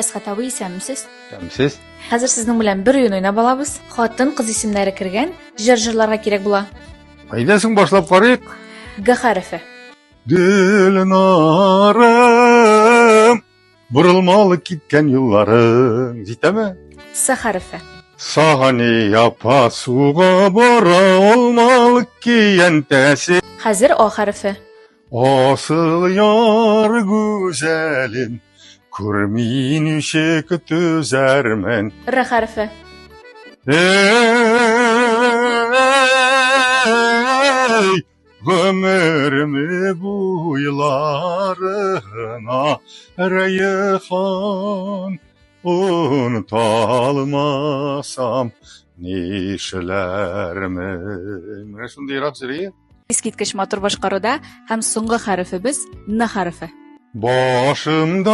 Әсхәт абый, исәнмесез? Исәнмесез. Хәзер сезнең белән бер уен уйнап алабыз. Хатын, кыз исемнәре кергән җыр җырларга кирәк була. Әйдә соң башлап карыйк. Г хәрефе. Гөлнарым, борылмалы киткән юлларың. Җитәме? С хәрефе. Сагани апа суга бара алмалы киянтәсе. Хәзер А хәрефе. Асыл яр гүзәлем, күрми ничек түзәрмен. Р хәрефе. Эй, гомерем буйларына Рәйхан оныталмасам нишләрмен. Менә шундыйрак җыры. Искиткеч матур башкаруда һәм соңгы хәрефебез Н хәрефе. Башымдагы.